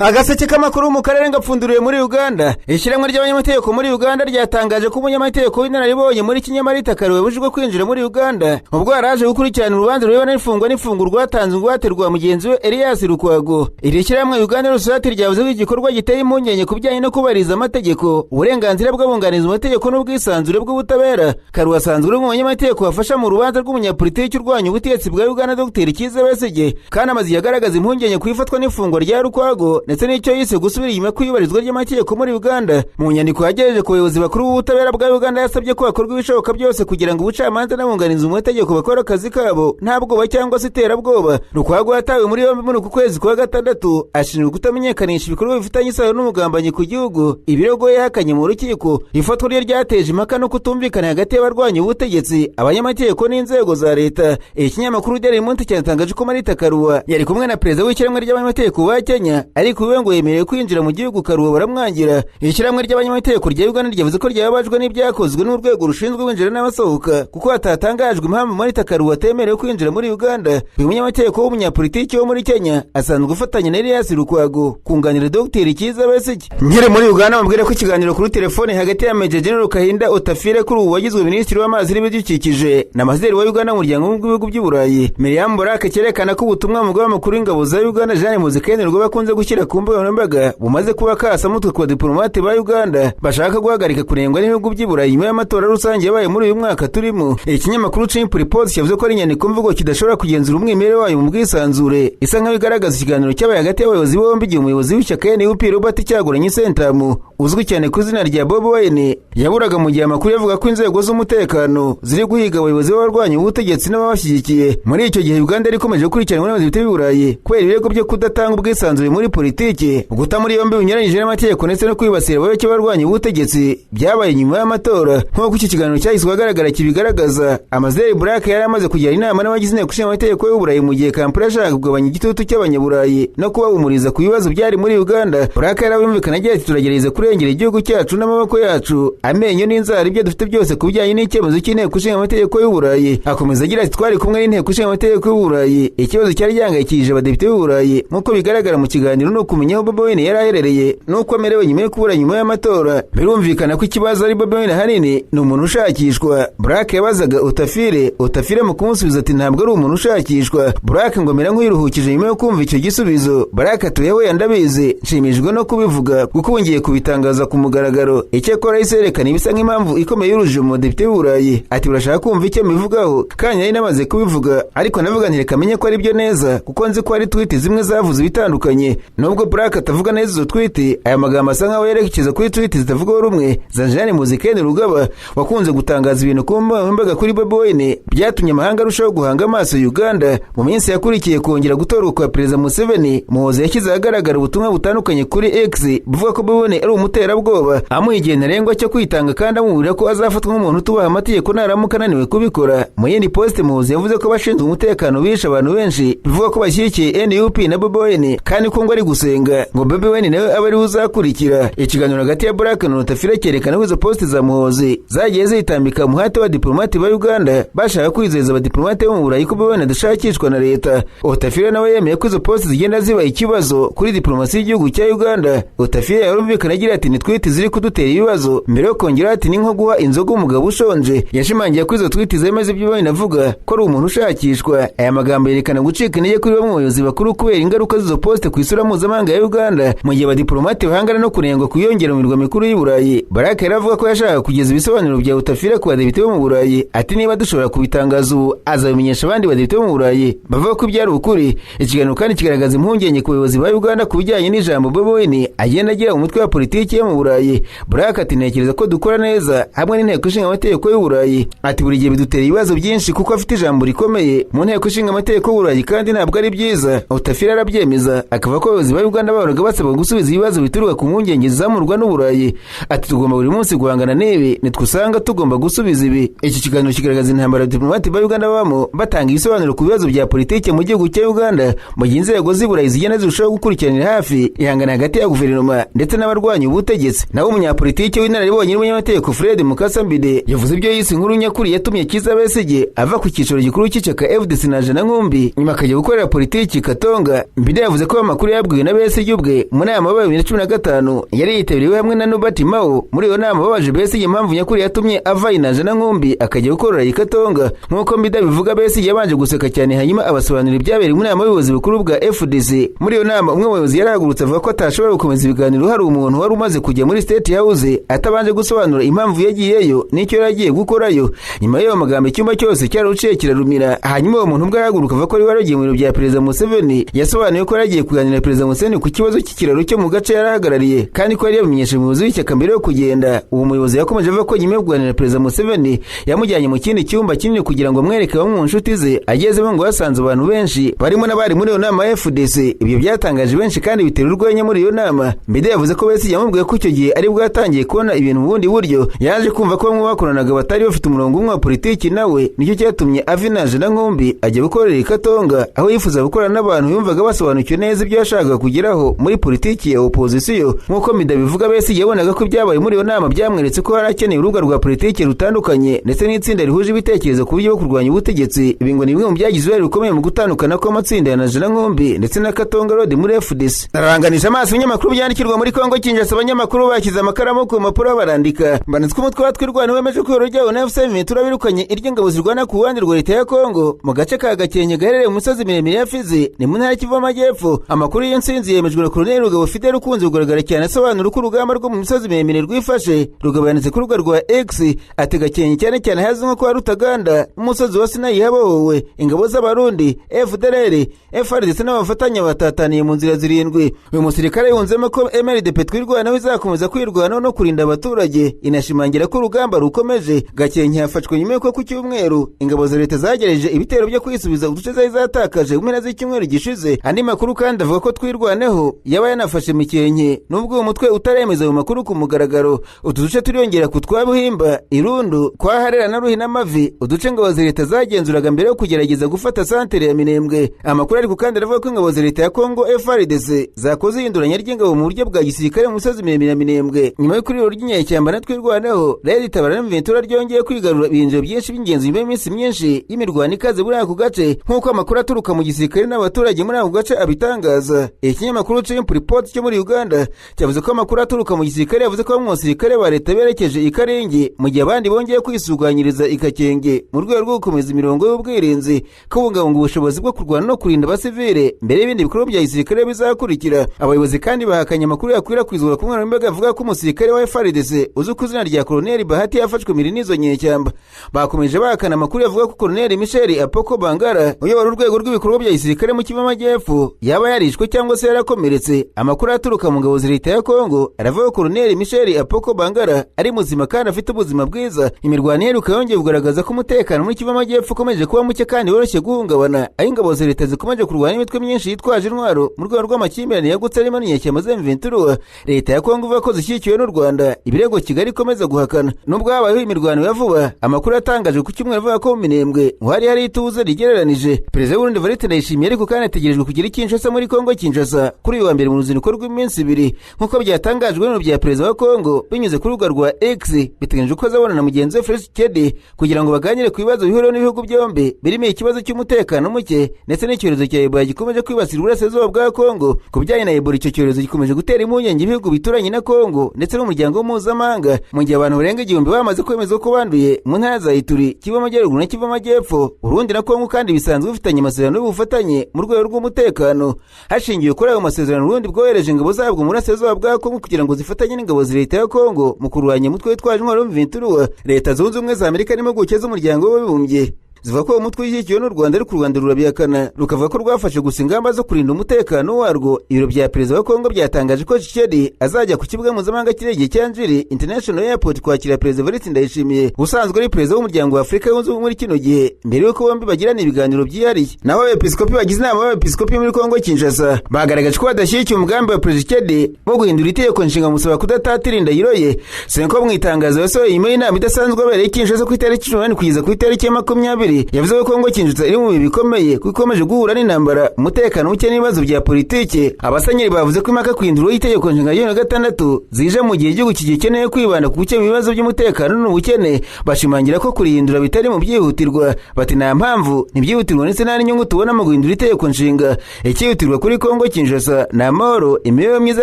Agaseke k'amakuru mu karere ngapfunduriwe muri Uganda. Ishyirahamwe ry'abanyamategeko muri Uganda ryatangaje ko umunyamategeko w'inararibonye muri Kinyamarita Karuwe bujijwe kwinjira muri Uganda ubwo yaraje gukurikirana urubanza rurebana n'ifungwa n'ifungurwa hatanzwe ingwate rwa mugenzi we Elias Lukwago. Iri shyirahamwe Uganda Rusati ryavuze ko igikorwa giteye impungenge ku bijyanye no kubahiriza amategeko, uburenganzira bw'abunganizi mu mategeko n'ubwisanzure bw'ubutabera. Karuwe asanzwe ari umunyamategeko wafasha mu rubanza rw'umunyapolitiki urwanya ubutegetsi bwa Uganda Dr. Kizza Besigye, kandi amaze igihe agaragaza impungenge ku ifatwa n'ifungwa rya Lukwago ndetse n'icyo yise gusubira inyuma kw'iyubahirizwa ry'amategeko muri Uganda. Mu nyandiko yagejeje ku bayobozi bakuru b'ubutabera bwa Uganda yasabye ko hakorwa ibishoboka byose kugira ngo ubucamanza n'abunganizi mu mategeko bakore akazi kabo nta bwoba cyangwa se iterabwoba. Lukwago yatawe muri yombi muri uku kwezi kwa gatandatu ashinjwa kutamenyekanisha ibikorwa bifitanye isano n'umugambanyi ku gihugu, ibirego yahakanye mu rukiko. Ifatwa rye ryateje impaka no kutumvikana hagati y'abarwanya ubutegetsi, abanyamategeko n'inzego za leta. Ikinyamakuru Daily Monitor cyatangaje ko Marita Karua yari kumwe na perezida w'ishyirahamwe ry'abanyamategeko ba Kenya, ariko we ngo yemerewe kwinjira mu gihugu Karua baramwangira. Ishyirahamwe ry'abanyamategeko rya Uganda ryavuze ko ryababajwe n'ibyakozwe n'urwego rushinzwe kwinjira n'abasohoka, kuko hatatangajwe impamvu Marita Karua atemerewe kwinjira muri Uganda. Uyu munyamategeko w'umunyapolitiki wo muri Kenya asanzwe ufatanya na Elias Lukwago kunganira Dr. Kizza Besigye. Nkiri muri Uganda bambwira ko ikiganiro kuri telefone hagati ya Major General Kahinda Otafire kuri ubu wagizwe minisitiri w'amazi n'ibidukikije na ambasaderi wa Uganda mu muryango w'ibihugu by'i Burayi Miriam Borake cyerekana ko ubutumwa mugaba mukuru w'ingabo za Uganda Jean Muhoozi Kainerugaba bakunze gushyira ku mbuga nkoranyambaga bumaze kuba kasamutwe ku badiplomate ba Uganda bashaka guhagarika kunengwa n'ibihugu by'i Burayi nyuma y'amatora rusange yabaye muri uyu mwaka turimo. Ikinyamakuru Chimp Reports cyavuze ko ari inyandiko mvugo kidashobora kugenzura umwimerere wayo mu bwisanzure, isa nkaho igaragaza ikiganiro cyabaye hagati y'abayobozi bombi igihe umuyobozi w'ishyaka NUP Robert Kyagulanyi Ssentamu uzwi cyane ku izina rya Bobi Wine yaburaga mu gihe amakuru yavuga ko inzego z'umutekano ziri guhiga abayobozi b'abarwanya ubutegetsi n'ababashyigikiye. Muri icyo gihe Uganda yari ikomeje gukurikiranwa n'abayobozi b'i Burayi kubera ibirego byo kudatanga ubwisanzure muri politiki, guta muri yombi binyuranyije n'amategeko ndetse no kwibasira abayoboke b'abarwanya ubutegetsi byabaye nyuma y'amatora. Nk'uko iki kiganiro cyahiswe ahagaragara kibigaragaza, Ambasaderi Black yari amaze kugirana inama n'abagize inteko ishinga amategeko y'u Burayi mu gihe Kampala yashakaga kugabanya igitutu cy'abanyaburayi no kubahumuriza ku bibazo byari muri Uganda. Black yarabumvikana agira ati turagerageza kurengera igihugu cyacu n'amaboko yacu, amenyo n'inzara, ibyo dufite byose ku bijyanye n'icyemezo cy'inteko ishinga amategeko y'u Burayi. Akomeza agira ati twari kumwe n'inteko ishinga amategeko y'u Burayi, ikibazo cyari gihangayikishije abadepite b'u Burayi nk'uko bigaragara mu kiganiro ni ukumenya aho Bobi Wine yari aherereye n'uko amerewe nyuma yo kubura nyuma y'amatora. Birumvikana ko ikibazo ari Bobi Wine ahanini ni umuntu ushakishwa. Black yabazaga Otafire, Otafire mu kumusubiza ati ntabwo ari umuntu ushakishwa. Black ngo amera nk'uyiruhukije nyuma yo kumva icyo gisubizo. Black atuye we ndabizi, nshimishijwe no kubivuga kuko ngiye kubitangaza ku mugaragaro. Icyakora yahise yerekana ibisa nk'impamvu ikomeye y'urujijo mu badepite b'u Burayi. Ati urashaka kumva icyo mbivugaho? Kandi nari namaze kubivuga, ariko navuga nti reka menye ko ari byo neza kuko nzi ko hari tweet zimwe zavuze ibitandukanye. Nubwo Black atavuga neza izo tweet, aya magambo asa nkaho yerekeza kuri tweet zitavugwaho rumwe za Jean Muhoozi Kainerugaba wakunze gutangaza ibintu ku mbuga nkoranyambaga kuri Bobi Wine, byatumye amahanga arushaho guhanga amaso Uganda. Mu minsi yakurikiye kongera gutorwa kwa Perezida Museveni, Muhoozi yashyize ahagaragara ubutumwa butandukanye kuri X buvuga ko Bobi Wine ari umuterabwoba, amuha igihe ntarengwa cyo kwitanga kandi amuburira ko azafatwa nk'umuntu utubaha amategeko naramuka ananiwe kubikora. Mu yindi post Muhoozi yavuze ko abashinzwe umutekano bishe abantu benshi bivuga ko bashyigikiye NUP na Bobi Wine kandi ko ngo ari gusenga ngo Bobi Wine nawe abe ariwe uzakurikira. Ikiganiro hagati ya Black na Otafire cyerekana ko izo post za Muhoozi zagiye zitambika umuhate wa diplomate ba Uganda bashaka kwizeza abadiplomate bo mu Burayi ko Bobi Wine adashakishwa na leta. Otafire nawe yemeye ko izo post zigenda ziba ikibazo kuri diplomasi y'igihugu cya Uganda. Otafire yarumvikana agira ati ni tweet ziri kudutera ibibazo, mbere yo kongera ati ni nko guha inzoga umugabo ushonje. Yashimangiye ko izo tweet zemeza ibyo Wine avuga ko ari umuntu ushakishwa. Aya magambo yerekana gucika intege kuri bamwe mu bayobozi bakuru kubera ingaruka z'izo post ku isura mpuzamahanga ya Uganda, mu gihe abadiplomate bahangana no kunengwa kwiyongera mu mirwa mikuru y'i Burayi. Baraka yaravuga ko yashakaga kugeza ibisobanuro bya Otafire ku badepite bo mu Burayi, ati niba dushobora kubitangaza ubu azabimenyesha abandi badepite bo mu Burayi bavuga ko ibyari ukuri. Ikiganiro kandi kigaragaza impungenge ku bayobozi ba Uganda ku bijyanye n'ijambo Bobi Wine agenda agira mu mutwe wa politiki yo mu Burayi. Black ati ntekereza ko dukora neza hamwe n'inteko ishinga amategeko y'u Burayi. Ati buri gihe bidutera ibibazo byinshi kuko afite ijambo rikomeye mu nteko ishinga amategeko y'u Burayi kandi ntabwo ari byiza. Otafire arabyemeza akavuga ko abayobozi ba Uganda bahoraga basabwa gusubiza ibibazo bituruka ku mpungenge zizamurwa n'u Burayi. Ati tugomba buri munsi guhangana n'ibi, nitwe tugomba gusubiza ibi. Iki kiganiro kigaragaza intambara diplomate ba Uganda babamo batanga ibisobanuro ku bibazo bya politiki mu gihugu cya Uganda, mu gihe inzego z'i Burayi zigenda zirushaho gukurikiranira hafi ihangana hagati ya guverinoma ndetse n'abarwanya ubutegetsi. Naho umunyapolitiki w'inararibonye n'umunyamategeko Fred Mukasa Mbide yavuze ibyo yise inkuru nyakuri yatumye Kizza Besigye ava ku cyicaro gikuru cy'ishyaka FDC na Najjanankumbi nyuma akajya gukorera politiki Katonga. Mbide yavuze ko amakuru yabwiwe na Besigye ubwe mu nama yabaye 2015 yari yitabiriwe hamwe na Norbert Mao. Muri iyo nama babaje Besigye impamvu nyakuri yatumye ava i Najjanankumbi akajya gukorera i Katonga. Nk'uko Mbide bivuga, Besigye yabanje guseka cyane hanyuma abasobanurira ibyabereye mu nama y'ubuyobozi bukuru bwa FDC. Muri iyo nama umwe mu bayobozi yarahagurutse avuga ko atashobora gukomeza ibiganiro hari umuntu wari umaze kujya muri State House atabanje gusobanura impamvu yagiyeyo n'icyo yari agiye gukorayo. Nyuma y'ayo magambo icyumba cyose cyararuciye kirarumira. Hanyuma uwo muntu ubwo arahaguruka avuga ko ari waragiye mu biro bya Perezida Museveni. Yasobanuye ko yari agiye kuganira na Perezida Museveni ku kibazo cy'ikiraro cyo mu gace yarahagarariye, kandi ko yari yabimenyesheje umuyobozi w'ishyaka mbere yo kugenda. Uwo muyobozi yakomeje avuga ko nyuma yo kuganira na Perezida Museveni yamujyanye mu kindi cyumba kinini kugira ngo amwereke bamwe mu nshuti ze. Agezemo ngo yasanze abantu benshi barimo n'abari muri iyo nama ya FDC. Ibyo byatangaje benshi kandi bitera urwenya muri iyo nama. Mbide yavuze ko Besigye yamubwiye ko icyo gihe ari bwo yatangiye kubona ibintu mu bundi buryo. Yaje kumva ko bamwe bakoranaga batari bafite umurongo umwe wa politiki nawe, nicyo cyatumye ava i Najjanankumbi ajya gukorera i Katonga, aho yifuza gukorana n'abantu yumvaga basobanukiwe neza ibyo yashakaga kugeraho muri politiki ya opozisiyo. Nk'uko Mbide bivuga, Besigye yabonaga ko ibyabaye muri iyo nama byamweretse ko hari akeneye urubuga rwa politiki rutandukanye ndetse n'itsinda rihuje ibitekerezo ku buryo bwo kurwanya ubutegetsi. Ibi ngo ni bimwe mu byagize uruhare rukomeye mu gutandukana kw'amatsinda ya Najjanankumbi ndetse na Katonga Road muri FDC. Naranganije amaso ibinyamakuru byandikirwa muri Kongo Kinshasa, abanyamakuru bashyize amakaramu ku mpapuro barandika. Banitswe umutwe wa Twirwaneho wemeje ko ihuriro ryawo na AFC M23 birukanye iry'ingabo zirwana ku ruhande rwa leta ya Kongo mu gace ka Gakenke gaherereye mu misozi miremire ya Fizi, ni mu ntara y'Kivu y'Amajyepfo. Amakuru y'intsinzi yemejwe na Colonel Rugabo Fidel ukunze kugaragara cyane asobanura uko urugamba rwo mu misozi miremire rwifashe. Rugabo yanditse ku rubuga rwa X ati Gakenke cyane cyane hazwi nko kwa Rutaganda n'umusozi wa Sinayi habohowe ingabo z'Abarundi, FDLR, FARDC n'abafatanya batataniye mu nzira zirindwi. Uyu musirikare yunzemo ko MRDP Twirwaneho izakomeza kwirwanaho no kurinda abaturage, inashimangira ko urugamba rukomeje. Gakenke yafashwe nyuma y'uko ku cyumweru ingabo za leta zagerageje ibitero byo kwisubiza uduce zari zatakaje mu mpera z'icyumweru gishize. Andi makuru kandi avuga ko Twirwaneho yaba yanafashe Mikenke, nubwo uwo mutwe utaremeza ayo makuru ku mugaragaro. Utu duce turiyongera ku twa Buhimba, Irundu, kwa Harera na Ruhinamavi, uduce ingabo za leta zagenzuraga mbere yo kugerageza gufata santere ya Minembwe. Amakuru ariko kandi aravuga ko ingabo za leta ya Kongo FARDC zakoze ihinduranya ry'ingabo mu buryo bwa gisirikare mu misozi miremire ya Minembwe nyuma y'uko ihuriro ry'inyeshyamba na Twirwaneho Red Tabara na M23 ryongeye kwigarura ibinjiro byinshi by'ingenzi nyuma y'iminsi myinshi y'imirwano ikaze muri ako gace, nk'uko amakuru aturuka mu gisirikare n'abaturage muri ako gace abitangaza. Ikinyamakuru Chimp Report cyo muri Uganda cyavuze ko amakuru aturuka mu gisirikare yavuze ko bamwe mu basirikare ba leta berekeje i Karenge, mu gihe abandi bongeye kwisuganyiriza i Kakenge mu rwego rwo gukomeza imirongo y'ubwirinzi, kubungabunga ubushobozi bwo kurwana no kurinda abasivile mbere y'ibindi bikorwa bya gisirikare bizakurikira. Abayobozi kandi bahakanye amakuru yakwirakwizwa ku nkoranyambaga avuga ko umusirikare wa FARDC uzwi ku izina rya Colonel Bahati yafashwe miri n'izo nyeshyamba. Bakomeje bahakana amakuru avuga ko Colonel Michel Apoko Bangara uyobora urwego rw'ibikorwa bya gisirikare mu Kivu y'Amajyepfo yaba yarishwe cyangwa se yarakomeretse. Amakuru aturuka mu ngabo za leta ya Kongo aravuga ko Colonel Michel Apoko Bangara ari muzima kandi afite ubuzima bwiza. Imirwano iheruka yongeye kugaragaza ko umutekano muri Kivu y'Amajyepfo ukomeje kuba muke kandi woroshye guhungabana, aho ingabo za leta zikomeje kurwanya imitwe myinshi yitwaje intwaro mu rwego rw'amakimbirane yagutse arimo n'inyeshyamba za M23. Leta ya Kongo ivuga ko zishyigikiwe n'u Rwanda, ibirego Kigali ikomeza guhakana. Nubwo habayeho imirwano ya vuba, amakuru yatangajwe ku cyumweru avuga ko mu Minembwe ngo hari hari ituze rigereranije. Perezida w'u Burundi Evariste Ndayishimiye ariko kandi ategerejwe kugira i Kinshasa muri Kongo Kinshasa kuri uyu wa mbere mu ruzinduko rw'iminsi ibiri, nk'uko byatangajwe n'ibiro bya perezida wa Kongo binyuze ku rubuga rwa X. Biteganyijwe ko azabonana na mugenzi we Felix Tshisekedi kugira ngo baganire ku bibazo bihuriweho n'ibihugu byombi, birimo ikibazo cy'umutekano muke ndetse n'icyorezo cya Ebola gikomeje kwibasira uburasirazuba bwa Kongo. Ku bijyanye na Ebola, icyo cyorezo gikomeje gutera impungenge ibihugu bituranye na Kongo ndetse n'umuryango mpuzamahanga, mu gihe abantu barenga 1000 bamaze kwemezwa ko banduye mu ntara za Ituri, Kivu y'Amajyaruguru na Kivu y'Amajyepfo. Burundi na Kongo kandi bisanzwe bifitanye amasezerano y'ubufatanye mu rwego rw'umutekano. Hashingiwe kuri ayo masezerano, Burundi bwohereje ingabo zabwo mu burasirazuba bwa Kongo kugira ngo zifatanye n'ingabo za leta ya Kongo mu kurwanya umutwe witwaje intwaro M23. Leta Zunze Ubumwe za Amerika n'impuguke z'umuryango w'abibumbye zivuga ko uwo mutwe ushyigikiwe n'u Rwanda, ariko u Rwanda rurabihakana rukavuga ko rwafashe gusa ingamba zo kurinda umutekano warwo. Ibiro bya perezida wa Kongo byatangaje ko Tshisekedi azajya ku kibuga mpuzamahanga cy'indege cya Njiri International Airport kwakira perezida Evariste Ndayishimiye usanzwe ari perezida w'umuryango wa Afurika yunze ubumwe muri kino gihe, mbere y'uko bombi bagirana ibiganiro byihariye. Naho abepiskopi bagize inama y'abepiskopi muri Kongo Kinshasa bagaragaje ko badashyigikiye umugambi wa perezida Tshisekedi wo guhindura itegeko nshinga musaba kudatatira indahiro ye. Senko mu itangazo yasohoye nyuma y'inama idasanzwe yabereye i Kinshasa ku itariki 18 kugeza ku itariki ya 20 20 yavuze ko Kongo Kinshasa iri mu bihe bikomeye kuko ikomeje guhura n'intambara, umutekano muke n'ibibazo bya politike. Abasenyeri bavuze ko impaka ku ihindurwa y'itegeko nshinga rya 2006 zije mu gihe igihugu kigikeneye kwibanda ku gukemura ibibazo by'umutekano n'ubukene, bashimangira ko kurihindura bitari mu byihutirwa. Bati nta mpamvu ntibyihutirwa ndetse nta n'inyungu tubona mu guhindura itegeko nshinga. Icyihutirwa kuri Kongo Kinshasa ni amahoro, imibereho myiza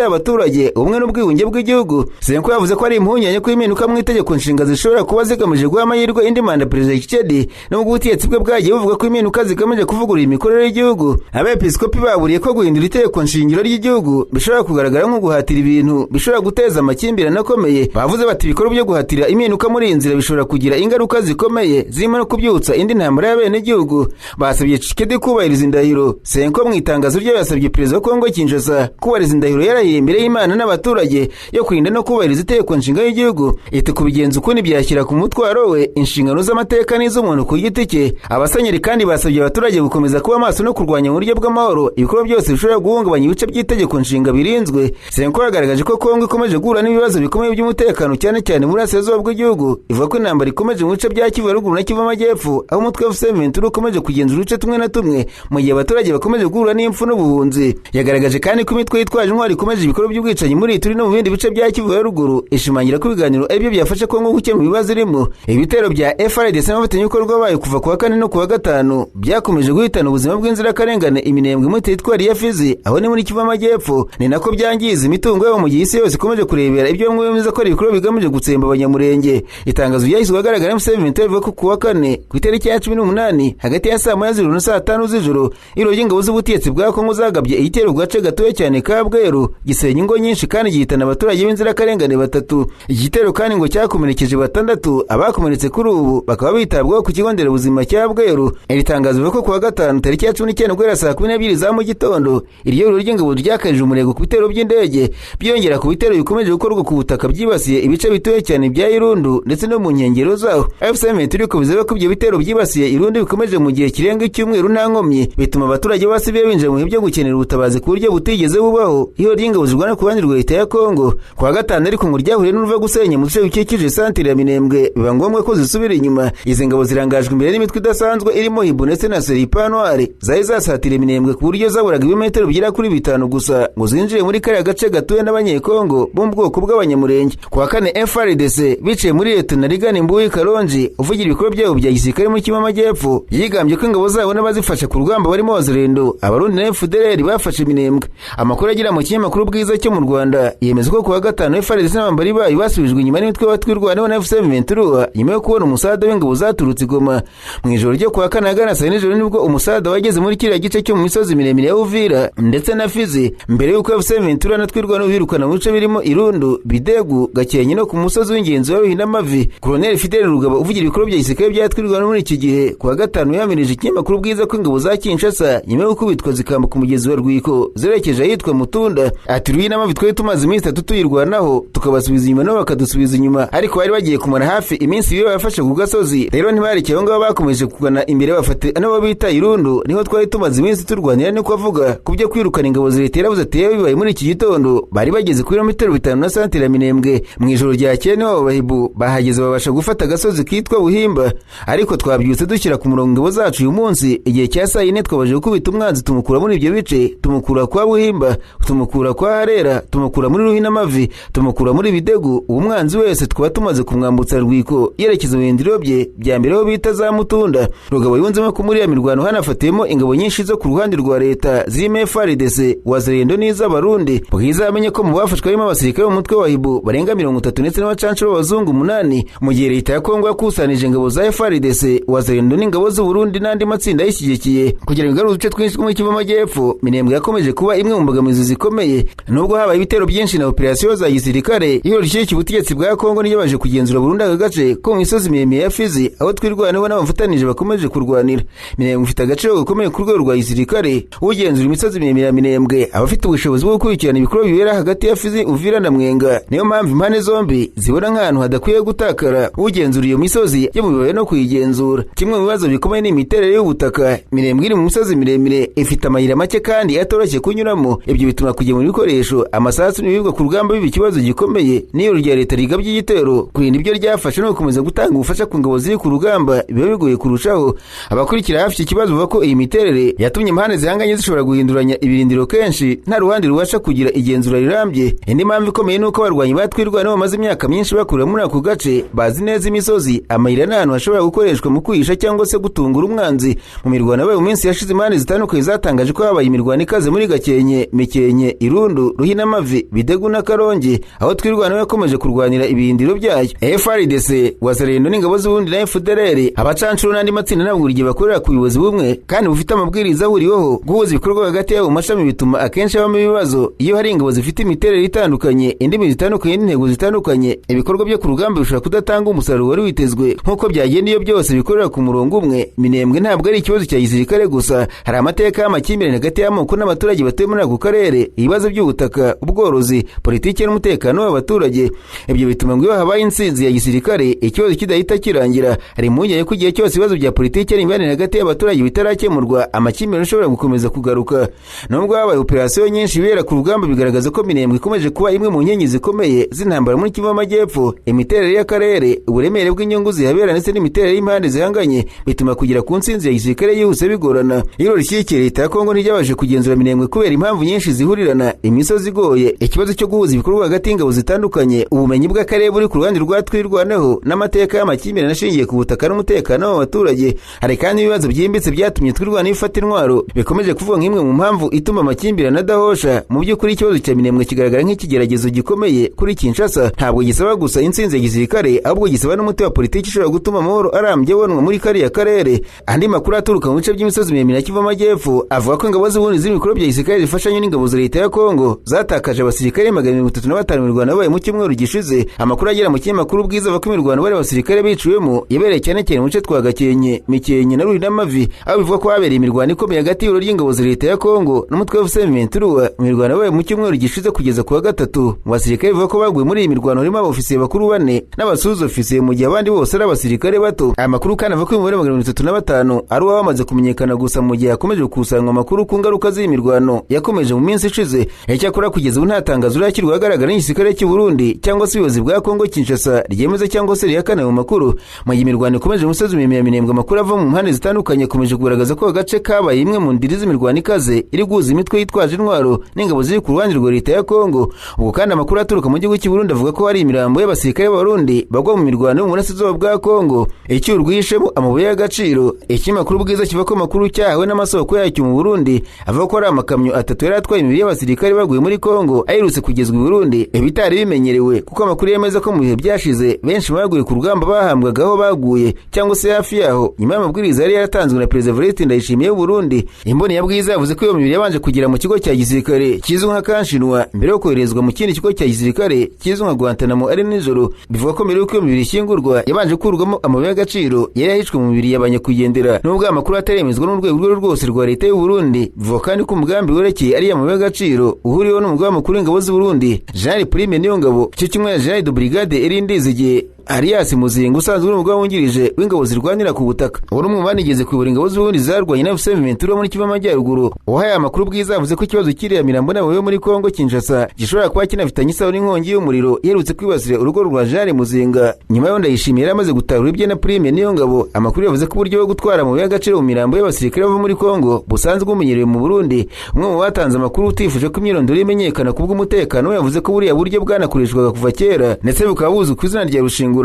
y'abaturage, ubumwe n'ubwiyunge bw'igihugu. Senko yavuze ko ari impungenge ko impinduka mu itegeko nshinga zishobora kuba zigamije guha amahirwe indi manda Perezida Tshisekedi, nubwo ubutegetsi bwe bwagiye buvuga ko impinduka zigamije kuvugurura imikorere y'igihugu. Abepiskopi baburiye ko guhindura itegeko nshingiro ry'igihugu bishobora kugaragara nko guhatira ibintu bishobora guteza amakimbirane akomeye. Bavuze bati ibikorwa byo guhatira impinduka muri iyi nzira bishobora kugira ingaruka zikomeye zirimo no kubyutsa indi ntambara y'abenegihugu. Basabye Tshisekedi kubahiriza indahiro. Senko mu itangazo rye yasabye Perezida wa Kongo Kinshasa kubahiriza indahiro yarahiye imbere y'Imana n'abaturage yo kurinda no kubahiriza itegeko nshinga y'igihugu. Iti kubigenza ukundi byashyira ku mutwaro we inshingano z'amateka n'iz'umuntu ku giti cye. Abasenyeri kandi basabye abaturage gukomeza kuba maso no kurwanya mu buryo bw'amahoro ibikorwa byose bishobora guhungabanya ibice by'itegeko nshinga birinzwe. Senko yagaragaje ko Kongo ikomeje guhura n'ibibazo bikomeye by'umutekano cyane cyane muri Burasirazuba bw'igihugu. Ivuga ko intambara ikomeje mu bice bya Kivu ya Ruguru na Kivu y'Amajyepfo, aho umutwe wa M23 ukomeje kugenzura uduce tumwe na tumwe mu gihe abaturage bakomeje guhura n'impfu n'ubuhunzi. Yagaragaje kandi ko imitwe yitwaje intwari ikomeje ibikorwa by'ubwicanyi muri Ituri no mu bindi bice bya Kivu ya Ruguru, ishimangira ko ibiganiro aribyo byafasha Kongo gukemura ibibazo irimo. Ibitero bya FARDC n'abafatanyabikorwa bayo kuva ku wa kane no ku wa gatanu byakomeje guhitana ubuzima bw'inzirakarengane iminembwe muri teritwari ya Fizi, aho ni muri Kivu y'Amajyepfo. Ni nako byangiza imitungo yabo mu gihe isi yose ikomeje kurebera ibyo bamwe bemeza ko ari ibikorwa bigamije gutsemba abanyamurenge. Itangazo ryashyizwe ahagaragara M23 rivuga ko ku wa kane ku itariki ya 18 hagati ya saa 1 z'ijoro na saa 5 z'ijoro iro ry'ingabo z'ubutegetsi bwa Kongo zagabye igitero ku gace gatoya cyane ka Bweru, gisenya ingo nyinshi kandi gihitana abaturage b'inzirakarengane 3. Igitero kandi ngo cyakomerekeje 6, abakomeretse kuri ubu bakaba bitabwaho ku kigo nderabuzima cya Bweru. Iri tangazo rivuga ko ku wa gatanu tariki ya 19 guhera saa 12 za mu gitondo iryo riro ry'ingabo ryakajije umurego ku bitero by'indege, byiyongera ku bitero bikomeje gukorwa ku butaka byibasiye ibice bituye cyane bya Irundu ndetse no mu nkengero zaho. AFC/M23 ikomeje ko ibyo bitero byibasiye Irundu bikomeje mu gihe kirenga icyumweru nta nkomyi, bituma abaturage basibiye binjira mu bihe byo gukenera ubutabazi ku buryo butigeze bubaho. Iyo ry'ingabo zirwana ku ruhande rwa leta ya Kongo ku wa gatanu ariko ngo ryahuriye n'uruva gusenya mu duce bikikije santire ya Minembwe, biba ngombwa ko zisubira inyuma. Izi ngabo zirangajwe imbere n'imitwe idasanzwe irimo Hibu ndetse na Serpa Noire zari zasatira Minembwe ku buryo zaburaga ibimetero bigera kuri 5 gusa ngo zinjire muri kariya gace gatuwe n'Abanyekongo bo mu bwoko bw'Abanyamurenge. Ku wa kane FARDC bicaye muri Leta na Rigani Mbuyi Karonji uvugira ibikorwa byabo bya gisirikare muri Kivu y'Amajyepfo yigambye ko ingabo zabo n'abazifasha ku rugamba barimo Wazalendo, Abarundi na FDLR bafashe Minembwe. Amakuru agira mu kinyamakuru Bwiza cyo mu Rwanda yemeza ko ku wa gatanu FARDC n'abambari bayo basubijwe inyuma n'imitwe y'abatwirwanaho na M23 nyuma yo kubona umusada w'ingabo zaturutse Goma. Mu ijoro ryo ku wa kane ahagana saa nijoro nibwo umusada wageze muri kiriya gice cyo mu misozi miremire ya Uvira ndetse na Fizi, mbere y'uko M23 na twirwanaho birukana mu bice birimo Irundu, Bidegu, Gakenke no ku musozi w'ingenzi wa Ruhindamavi. Colonel Fidel Rugaba uvugira ibikorwa bya gisirikare bya twirwanaho muri iki gihe ku wa gatanu yamirije ikinyamakuru Bwiza ko ingabo za Kinshasa nyuma yo gukubitwa zikambuka umugezi wa Rwiko zerekeje ahitwa Mutunda. Ati Ruhindamavi twari tumaze iminsi 3 tuyirwanaho tukabasubiza inyuma nabo bakadusubiza inyuma, ariko bari bagiye kumara hafi iminsi 2 bafashe ku gasozi, rero ntibarekeye aho ngaho bakomeje kugana imbere bafate nabo bita Irundu, niho twari tumaze iminsi turwanira. Niko avuga ku byo kwirukana ingabo za leta yaravuze ati bibaye muri iki gitondo bari bageze kuri metero 5 na santire ya Minembwe. Mu ijoro ryakeye niho abo bahibu bahageze babasha gufata agasozi kitwa Buhimba, ariko twabyutse dushyira ku murongo ingabo zacu uyu munsi igihe cya saa 4 twabaje gukubita umwanzi tumukura muri ibyo bice, tumukura kwa Buhimba, tumukura kwa Harera, tumukura muri Ruhinamavi, tumukura muri Bidegu. Uwo mwanzi wese twaba tumaze kumwambutsa Rwiko yerekeza mu bindiro bye bya mbere aho bita za Mutunda. Rugabo yunzemo ko muri ya mirwano hanafatiyemo ingabo nyinshi zo ku ruhande rwa leta zirimo FARDC, Wazalendo n'iz'Abarundi. Bwiza amenye ko mu bafashwe harimo abasirikare b'umutwe wa Hibu barenga 30 ndetse n'abacancuro b'abazungu 8, mu gihe leta ya Kongo yakusanije ingabo za FARDC, Wazalendo n'ingabo z'u Burundi n'andi matsinda ayishyigikiye kugira ngo igarure uduce twinshi two mu Kivu y'Amajyepfo. Minembwe yakomeje kuba imwe mu mbogamizi zikomeye nubwo habaye ibitero byinshi na operasiyo za gisirikare. Iyo rishyigikira ubutegetsi bwa Kongo niyo baje kugenzura burundu aka gace ko mu misozi miremire ya Fizi aho twirwanaho n'abafatanije bakomeje kurwanira. Minembwe ifite agaciro gakomeye ku rwego rwa gisirikare. Ugenzura imisozi miremire ya Minembwe aba afite ubushobozi bwo gukurikirana ibikorwa bibera hagati ya Fizi, Uvira na Mwenga. Niyo mpamvu impande zombi zibona nk'ahantu hadakwiye gutakara. Ugenzura iyo misozi yo mu bibaya no kuyigenzura. Kimwe mu bibazo bikomeye ni imiterere y'ubutaka. Minembwe iri mu misozi miremire ifite amayira make kandi atoroshye kunyuramo. Ibyo bituma kugemura ibikoresho, amasasu n'ibiribwa ku rugamba biba ikibazo gikomeye. Niyo rya leta rigabye igitero kurinda ibyo ryafashe no gukomeza gutanga ubufasha ku ngabo ziri ku rugamba biba bigoye kurushaho. Abakurikira hafi iki kibazo bavuga ko iyi miterere yatumye impande zihanganye zishobora guhinduranya ibirindiro kenshi, nta ruhande rubasha kugira igenzura rirambye. Indi mpamvu ikomeye ni uko abarwanyi batwirwanaho bamaze imyaka myinshi bakorera muri ako gace, bazi neza imisozi, amayira n'ahantu hashobora gukoreshwa mu kwihisha cyangwa se gutungura umwanzi. Mu mirwano yabaye mu minsi yashize, impande zitandukanye zatangaje ko habaye imirwano ikaze muri Gakenke, Mikenke, Irundu, Ruhinamavi, Bidegu na Karongi, aho twirwanaho yakomeje kurwanira ibirindiro byayo. FARDC, Wazalendo n'ingabo z'Uburundi na FDLR, abacancuro n'andi matsinda ntabwo buri gihe bakorera ku buyobozi bumwe kandi bufite amabwiriza ahuriweho. Guhuza ibikorwa hagati yabo mu mashami bituma akenshi habamo ibibazo. Iyo hari ingabo zifite imiterere itandukanye, indimi zitandukanye n'intego zitandukanye, ibikorwa byo ku rugamba bishobora kudatanga umusaruro wari witezwe nk'uko byagenda iyo byose bikorera ku murongo umwe. Minembwe ntabwo ari ikibazo cya gisirikare gusa, hari amateka y'amakimbirane hagati y'amoko n'abaturage batuye muri ako karere, ibibazo by'ubutaka, ubworozi, politiki n'umutekano w'abaturage. Ibyo bituma ngo iyo habaye intsinzi ya gisirikare ikibazo kidahita kirangira. Hari impungenge ko igihe cyose ibibazo bya politiki n'imibanire hagati y'abaturage bitarakemurwa, amakimbirane ashobora gukomeza kugaruka. Nubwo habaye operasiyo nyinshi ibera ku rugamba, bigaragaza ko Minembwe ikomeje kuba imwe mu nkingi zikomeye z'intambara muri Kivu y'Amajyepfo. Imiterere y'akarere, uburemere bw'inyungu zihabera ndetse n'imiterere y'impande zihanganye bituma kugera ku ntsinzi ya gisirikare yihuse bigorana. Iyo rishyigikiye leta ya Kongo ntiryabashije kugenzura Minembwe kubera impamvu nyinshi zihurirana: imisozi igoye, ikibazo cyo guhuza ibikorwa hagati y'ingabo zitandukanye, ubumenyi bw'akarere buri ku ruhande rwa twirwaneho, n'amateka y'amakimbirane ashingiye ku butaka n'umutekano w'abaturage. Hari kandi ibibazo byimbitse byatumye twirwanaho ifata intwaro, bikomeje kuvuga nk'imwe mu mpamvu ituma amakimbirane adahosha. Mu by'ukuri ikibazo cya Minembwe kigaragara nk'ikigeragezo gikomeye kuri Kinshasa. Ntabwo gisaba gusa intsinzi ya gisirikare, ahubwo gisaba n'umuti wa politiki ushobora gutuma amahoro arambye abonwa muri kariya karere. Andi makuru aturuka mu bice by'imisozi miremire ya Kivu y'Amajyepfo avuga ko ingabo z'Uburundi ziri mu bikorwa bya gisirikare zifashanya n'ingabo za leta ya Kongo zatakaje abasirikare 335 mu mirwano yabaye mu cyumweru gishize. Amakuru agera mu kinyamakuru Bwiza avuga ko imirwano bari abasirikare biciwemo yabereye cyane cyane mu bice twa Gakenke, Mikenke na Ruhinamavi, aho bivuga ko habereye imirwano ikomeye hagati y'ihuriro ry'ingabo za leta ya Kongo n'umutwe wa M23. Imirwano yabaye mu cyumweru gishize kugeza ku wa gatatu. Mu basirikare bivuga ko baguye muri iyi mirwano harimo abofisiye bakuru 4 n'abasuza ofisiye, mu gihe abandi bose ari abasirikare bato. Aya makuru kandi avuga ko umubare wa 35 ari uwaba bamaze kumenyekana gusa, mu gihe hakomeje gukusanywa amakuru ku ngaruka z'iyi mirwano yakomeje mu minsi ishize. Icyakora kugeza ubu nta tangazo rirakirwa ahagaragara n'igisirikare cy'u Burundi cyangwa se ubuyobozi bwa Kongo Kinshasa ryemeza cyangwa se rihakana ayo makuru. Mu gihe imirwano ikomeje mu misozi miremire ya Minembwe, amakuru ava mu mpande zitandukanye akomeje kugaragaza ko agace kabaye imwe mu ndiri z'imirwano ikaze iri guhuza imitwe yitwaje intwaro n'ingabo ziri ku ruhande rwa leta ya Kongo. Ubwo kandi amakuru aturuka mu gihugu cy'u Burundi avuga ko hari imirambo y'abasirikare b'Abarundi bagwa mu mirwano yo mu burasirazuba bwa Kongo icyuho rwihishemo amabuye y'agaciro. Ikinyamakuru Bwiza kivuga ko amakuru cyahawe n'amasoko yacyo mu Burundi avuga ko ari amakamyo 3 yari atwaye imibiri y'abasirikare baguye muri Kongo aherutse kugezwa i Burundi, ibitari bimenyerewe kuko amakuru yemeza ko mu bihe byashize benshi baguye ku rugamba bahambwaga aho baguye cyangwa se hafi yaho, nyuma y'amabwiriza yari yaratanzwe na Perezida Evariste Ndayishimiye w'u Burundi. Imboni ya Bwiza yavuze ko iyo mibiri yabanje kugera mu kigo cya gisirikare kizwi nka Kanshinwa mbere yo koherezwa mu kindi kigo cya gisirikare kizwi nka Guantanamo ari nijoro. Bivuga ko mbere y'uko iyo mibiri ishyingurwa yabanje gukurwamo amabuye y'agaciro yari yahishwe mu mibiri y'abanyakugendera, nubwo amakuru ataremezwa n'urwego urwo rwose rwa leta y'u Burundi. Bivuga kandi ko umugambi werekeye ariya mabuye y'agaciro uhuriweho n'umugaba mukuru w'ingabo z'u Burundi Jean Prime Niyongabo, cyo kimwe na Jean de Brigade Erindizige Arias Muzinga usanzwe uri umugaba wungirije w'ingabo zirwanira ku butaka. Uwo ni umwe mu banigeze kuyobora ingabo z'Uburundi zarwanye na FC M23 muri Kivu y'Amajyaruguru. Uwahaye amakuru Bwiza yavuze ko ikibazo kiriya mirambo n'amabuye yo muri Kongo Kinshasa gishobora kuba kinafitanye isano n'inkongi y'umuriro iherutse kwibasira urugo rwa Jean Muzinga. Nyuma y'aho Ndayishimiye yari amaze gutarura ibye na Prime Niyongabo, amakuru yavuze ko uburyo bwo gutwara amabuye y'agaciro mu mirambo y'abasirikare bava muri Kongo busanzwe bumenyerewe mu Burundi. Umwe mu batanze amakuru utifuje ko imyirondoro imenyekana ku bw'umutekano yavuze ko buriya buryo bwanakoreshwaga kuva kera ndetse bukaba buzwi ku izina rya Rushingo.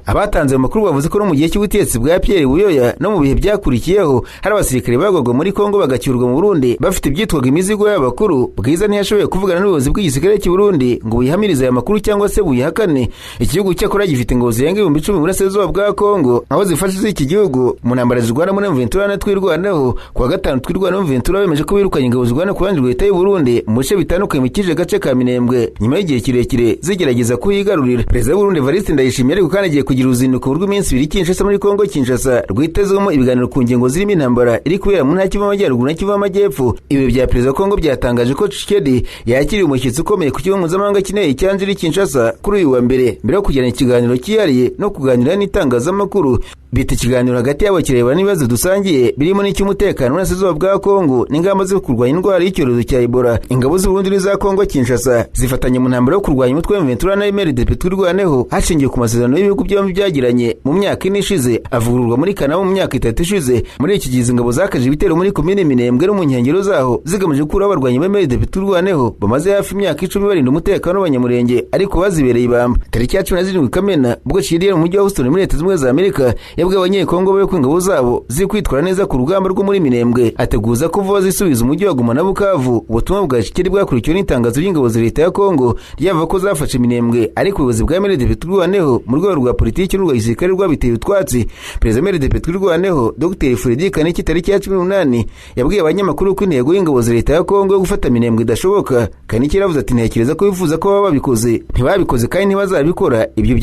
Abatanze ayo makuru bavuze ko no mu gihe cy'ubutegetsi bwa Pierre Buyoya no mu bihe byakurikiyeho hari abasirikare bagwaga muri Kongo bagacyurwa mu Burundi bafite ibyitwaga imizigo y'abakuru. Bwiza ntiyashoboye kuvugana n'ubuyobozi bw'igisirikare cy'u Burundi ngo buyihamirize aya makuru cyangwa se buyihakane. Igihugu cyakora gifite ingabo zirenga 10,000 mu burasirazuba bwa Kongo, aho zifasha z'iki gihugu mu ntambara zirwana muri M23 na twirwaneho. Ku wa gatanu twirwaneho M23 bemeje ko birukanye ingabo zirwana ku ruhande rwa leta y'u Burundi mu bice bitandukanye bikikije agace ka Minembwe nyuma y'igihe kirekire zigerageza kuyigarurira. Perezida w'u Burundi Evariste Ndayishimiye ariko kandi agiye kugira uruzinduko rw'iminsi ibiri Kinshasa muri Kongo Kinshasa rwitezwemo ibiganiro ku ngingo zirimo intambara iri kubera mu ntara Kivu y'Amajyaruguru na Kivu y'Amajyepfo. Ibiro bya Perezida wa Kongo byatangaje ko Tshisekedi yakiriye umushyitsi ukomeye ku kigo mpuzamahanga kinini cya Njiri Kinshasa kuri uyu wa mbere, mbere yo kugirana ikiganiro cyihariye no kuganira n'itangazamakuru. Bita ikiganiro hagati yabo kirebana n'ibibazo dusangiye, birimo n'icy'umutekano n'uburasirazuba bwa Kongo n'ingamba zo kurwanya indwara y'icyorezo cya Ebola. Ingabo z'u Burundi n'iza Kongo Kinshasa zifatanya mu ntambara yo kurwanya umutwe wa M23 na MRDP Twirwaneho, hashingiwe ku masezerano y'ibihugu byombi byagiranye mu myaka 4 ishize, avugururwa muri Kanama mu myaka 3 ishize. Muri iki gihe ingabo zakaje ibitero muri komine Minembwe no mu nkengero zaho, zigamije gukuraho abarwanyi ba MRDP Twirwaneho bamaze hafi imyaka 10 barinda umutekano w'Abanyamurenge, ariko bazibereye ibamba. Tariki ya 17 Kamena, ubwo Tshisekedi mu mujyi wa Houston muri Leta Zunze Ubumwe za Amerika yabwiye Abanyekongo be ko ingabo zabo ziri kwitwara neza ku rugamba rwo muri Minembwe, ateguza ko vuba zisubiza umujyi wa Goma na Bukavu. Ubutumwa bwa Tshisekedi bwakurikiwe n'itangazo ry'ingabo za leta ya Kongo ryavuga ko zafashe Minembwe, ariko ubuyobozi bwa MRDP Twirwaneho mu rwego rwa politiki n'urwa gisirikare rwabiteye utwatsi. Perezida MRDP Twirwaneho Dr Freddy Kaniki tariki ya 18 yabwiye abanyamakuru ko intego y'ingabo za leta ya Kongo yo gufata Minembwe idashoboka. Kaniki yaravuze ati: "Ntekereza ko bifuza ko baba babikoze, ntibabikoze kandi ntibazabikora. Ibyo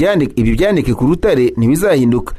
byandike ku rutare, ntibizahinduka."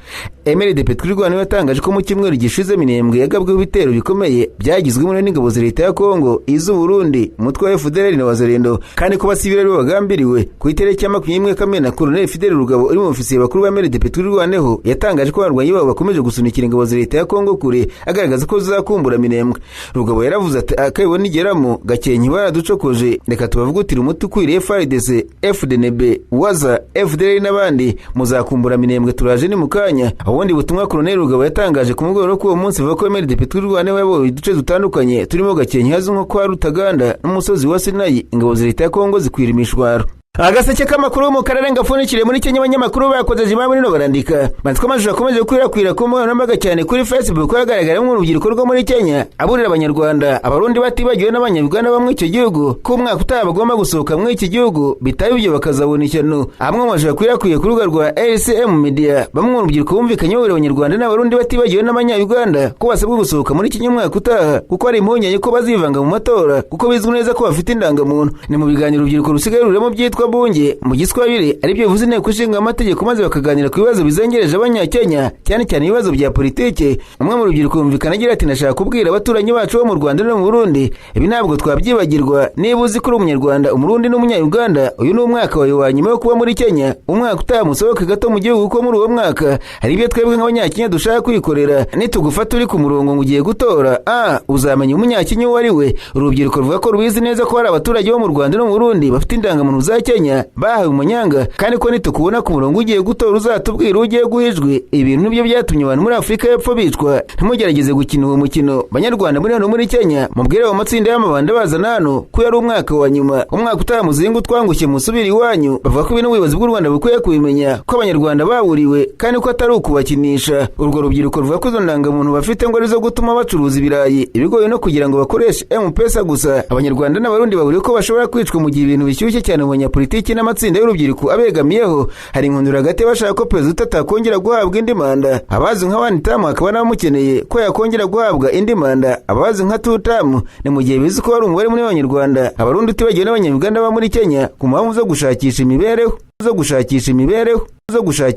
MRDP Twirwaneho yatangaje ko mu cyumweru gishize Minembwe yagabweho ibitero bikomeye byagizwemo n'ingabo za leta ya Kongo, iz'u Burundi, umutwe wa FDLR na Wazalendo, kandi ko basivile aribo bagambiriwe. Ku itariki ya 21 Kamena, Colonel Fidel Rugabo uri mu ofisiye bakuru ba MRDP Twirwaneho yatangaje ko abarwanyi babo bakomeje gusunikira ingabo za leta ya Kongo kure, agaragaza ko zizakumbura Minembwe. Rugabo yaravuze ati: "Akayibona nigeramo Gakenke baraducokoje, reka tubavugutire umuti ukwiriye. FARDC, FDNB, Waza, FDLR n'abandi muzakumbura Minembwe, turaje ni mu kanya." Ubundi butumwa Colonel Rugabo yatangaje ku mugoroba k'uwo munsi buvuga ko MRDP Twirwaneho yabonye uduce dutandukanye turimo Gakenke hazwi nko kwa Rutaganda n'umusozi wa Sinayi, ingabo za leta ya Kongo zikwira imishwaro. Agaseke k'amakuru mu karere ngapfundikiriye muri Kenya. Abanyamakuru bakoze jima muri no barandika banditswe amashusho akomeje gukwirakwira ku mbuga nkoranyambaga, cyane kuri Facebook, hagaragaramo urubyiruko rwo muri Kenya aburira Abanyarwanda, Abarundi batibagiwe n'Abanyarwanda bamwe icyo gihugu ko umwaka utaha bagomba gusohoka muri iki gihugu, bitaba ibyo bakazabona ishyano. Amwe mu mashusho akwirakwiye ku rubuga rwa LCM Media, bamwe mu rubyiruko bumvikanye baburira Abanyarwanda n'Abarundi batibagiwe n'Abanyayuganda ko basabwa gusohoka muri Kenya umwaka utaha, kuko hari impungenge ko bazivanga mu matora, kuko bizwi neza ko bafite indangamuntu. Ni mu biganiro urubyiruko rusigaye rurimo byitwa bunge mu Giswahili, aribyo bivuze inteko ishinga amategeko, maze bakaganira ku bibazo bizengereje Abanyakenya, cyane cyane ibibazo bya politike. Umwe mu rubyiruko yumvikana agira ati: "Nashaka kubwira abaturanyi bacu bo mu Rwanda no mu Burundi, ibi ntabwo twabyibagirwa. Niba uzi ko uri Umunyarwanda, Umurundi n'Umunyayuganda, uyu ni umwaka wawe wa nyuma yo kuba muri Kenya. Umwaka utaha musohoke gato mu gihugu, kuko muri uwo mwaka hari ibyo twebwe nk'Abanyakenya dushaka kwikorera. Nitugufata uri ku murongo ngo ugiye gutora, uzamenya Umunyakenya uwo ari we." Urubyiruko ruvuga ko rubizi neza ko hari abaturage bo mu Rwanda no mu Burundi bafite indangamuntu za Kenya bahawe umunyanga, kandi ko nitukubona ku murongo ugiye gutora uzatubwira ugiye guha ijwi. Ibintu nibyo byatumye abantu muri Afurika y'Epfo bicwa. Ntimugerageze gukina uwo mukino. Banyarwanda muri hano muri Kenya, mubwire ayo matsinda y'amabanda bazana hano ko yari umwaka wa nyuma. Umwaka utaha muzinga utwangushye musubire iwanyu. Bavuga ko ibintu ubuyobozi bw'u Rwanda bukwiye kubimenya, ko Abanyarwanda baburiwe kandi ko atari ukubakinisha. Urwo rubyiruko ruvuga ko izo ndangamuntu bafite ngo arizo gutuma bacuruza ibirayi, ibigori no kugira ngo bakoreshe M-Pesa gusa. Abanyarwanda n'Abarundi baburiwe ko bashobora kwicwa mu gihe ibintu bishyushye cyane mu banyapolitiki n'amatsinda y'urubyiruko abegamiyeho. Hari inkundura hagati bashaka ko perezida atakongera guhabwa indi manda, abazi nka one term, hakaba n'abamukeneye ko yakongera guhabwa indi manda, abazi nka two term. Ni mu gihe bizi ko hari umubare munini w'Abanyarwanda, Abarundi utibagiwe n'Abanyarwanda baba muri Kenya ku mpamvu zo gushakisha imibereho, zo gushakisha imibereho, zo gushakisha